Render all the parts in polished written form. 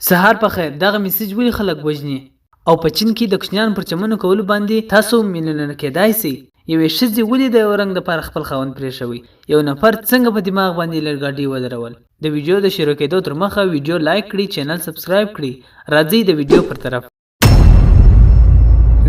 سهار په خیر دغه میسج ولې خلک وژني او په چین کې د کوچنیانو پر چمنو کولو باندې تاسو میلیونر کیدای شئ؟ یوې ښځې ولې د یو رنګ لپاره خپل خاوند پرېښوی؟ یو نفر څنګه په دماغ باندې لرګاډۍ ودرول؟ د ویډیو د شروع کیدو تر مخه ویډیو لایک کړئ چینل سبسکرایب کړئ راځئ د ویډیو پر طرف.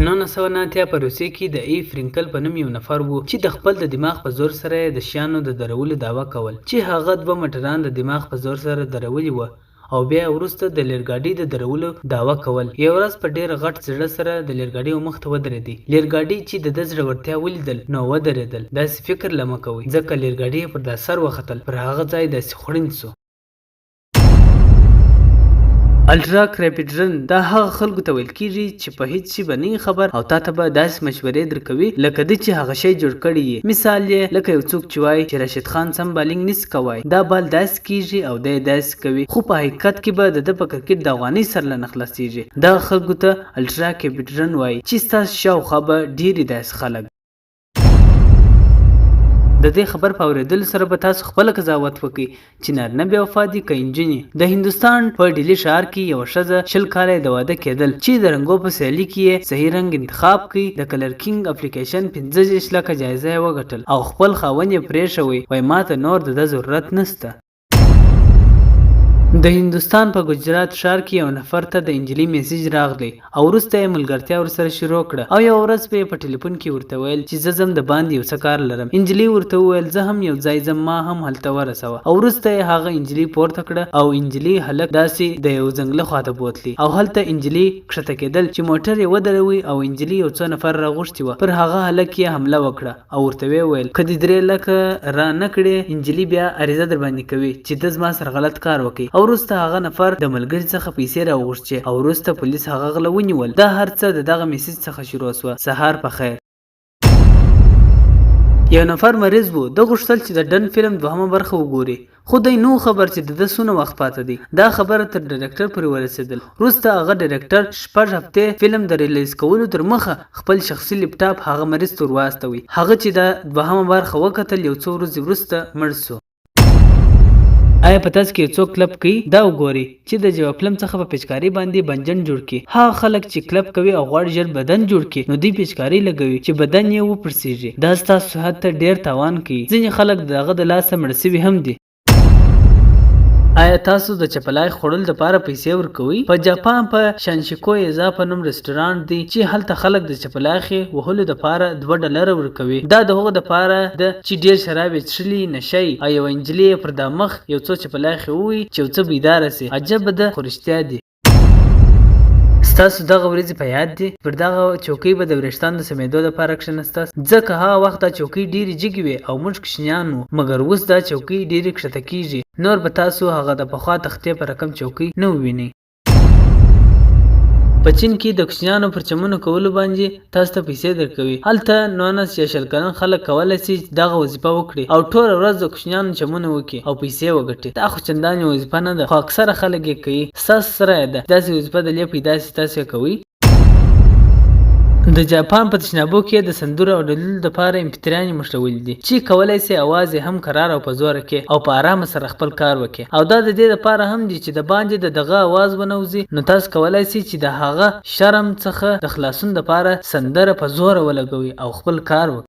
1989 په روسیې کې د ای فرینکل په نوم یو نفر وو چې د خپل د دماغ په زور سره یې د شیانو د درولو دعوه کول چې هغه دوه موټران د دماغ په زور سره درولي وه او بیا یې وروسته د لیرګاډي د درولو دعوه کول. یوه ورځ په ډیر غټ زړه سره د لیرګاډي ومخ ته ودریدی. لیرګاډي چي د ده زړورتیا ولیدل نو ودریدل. داسي فکر له مه کوئ ځکه لیرګاډي یې پر دا سر وختل پر هغه ځای داسي خوړین سو. الټرا کریپیډرن دا هغه خلکو ته ویل کیږي چې په هیڅ شي به نه یي خبر او تاته به داسې مشورې درکوي لکه ده چې هغه شی جوړ کړی یي. مثال یې لکه یو څوک چې وایي چې راشد خان سم بالینګ نسي کوای دا بال داسې کیږي او دی داسې کوي خو په حقیقت کې به د ده په کرکټ د افغانۍ سر له نه خلاصیږي. دغه خلکو ته الټرا کیپیډرن وایي چې ستاسو شاوخوا به ډیري داسې خلک. د دې خبر په اورېدلو سره به تاسو خپله قضاوت وکړئ چې نارینه بې وفا دي که انجونې. د هندوستان په ډیلي ښار کې یوه ښځه 20 کاله یې د واده کېدل چې د رنګو په سیالي کې یې صحیح رنګ انتخاب کړ، د کلر کینګ اپلیکیشن 35 لکه جایزه یې وګټل او خپل خاوند یې پرېښوی، وایي ماته نور د ده ضرورت نشته. د هندوستان په ګجرات ښار کې یو نفر ته د انجلۍ میسج راغلی او وروسته یې ملګرتیا ورسره شروع کړه او یوه ورځ به یې په ټلیفون کې ورته ویل چې زه ځم د باندې یو څه کار لرم انجلۍ ورته وویل زه هم یو ځای ځم ما هم هلته ورسوه او وروسته یې هغه انجلۍ پورته کړه او انجلۍ هلک داسې د یو ځنګله خواته بوتلی او هلته انجلۍ کښته کیدل چې موټر یې ودروی او انجلۍ یو څو نفر راغوښتي وه پر هغه هلک یې حمله وکړه او ورته ویې ویل، که دې درې لکه را نه کړې، انجلي بیا عریضه درباندې کوي چې ده زما سره غلط کار وکړ او وروسته هغه نفر د ملګري څخه پیسې راوغوښتې او وروسته پولیس هغه غله ونیول. دا هر څه د دغه میسج څخه شروع شوه. سهار په خیر. یو نفر مریض وو، ده غوښتل چې د ډن فلم دوهمه برخه وګوري، خو دی نه و خبر چې دده څونه وخت پاته دی. دا خبره تر ډایرکټر پورې ورسیدل. وروسته هغه ډایرکټر شپږ هفتې فلم د ریلیز کولو تر مخه خپل شخصي لپټاپ هغه مریض ته ورواستوی. هغه چې دا دوهمه برخه وکتل یو څو ورځې وروسته مړ شو. ایا په تاسو کې یو څوک کلپ کوي؟ دا وګورئ! چي د جواپلم څخه په پیچکاري باندي بنجن جوړ کړي. هغه خلک چي کلپ کوي او غواړي ژر بدن جوړ کړي نو دوی پیچکاري لګوي چي بدن یې وپړسیږي. دا ستاسو صحت ته ډیر تاوان کوي. ځیني خلک د دغه د لاسه مړه سوي هم دي. آیا تاسو د چپلاخې خوړلو لپاره پیسې ورکوئ؟ په جاپان په شانشیکو یزا په نوم رسټورانټ دی چی هلته خلک د چپلاخې وهلو لپاره دوه ډالره ورکوي. دا د هغو لپاره ده چی ډیر شراب یې څښلي، نشه یي او یوه انجلۍ یې پر دا مخ یو څو چپلاخې ووهي چې یو څه بیداره شي. عجبه ده خو رښتیا دي. ستاسو دغه ورځې په یاد دي؟ پر دغه چوکۍ به د وریښتانو د سمېدو لپاره کښېناستاست؟ ځکه هغه وخت دا چوکۍ ډېرې جګې وې او موږ کوچنیان وو، مګر اوس دا چوکۍ ډېرې کښته کېږي، نور به تاسو هغه د پخوا تختې په رقم چوکۍ نه ووینئ. په چین کې د کوچنیانو پر چمونو کولو باندې تاسو ته پیسې درکوي. هلته 19 یا 20 کلن خلک کولای شي چې دغه وظیفه وکړي او ټوله ورځ د کوچنیانو چمونه وکړي او پیسې وګټي. دا خو چندانې وظیفه نه ده، خو اکثره خلک یې کوي. ستاسو څه رایه ده؟ چې داسې وظیفه د لې پیدا شي، تاسو یې کوئ؟ د جاپان په تشنابو کې یې د سندرو اورېدلو لپاره امپیتریانې موښلولې دي چې کولای شي اواز یې هم کرار او په زوره کړې او په ارامه سره خپل کار وکړي او دا د دې لپاره هم دي چې د باندې د دغه اواز ونه وځي نو تاسو کولای شئ چې د هغه شرم څخه د خلاصون لپاره سندره په زوره ولګوئ او خپل کار وکړئ.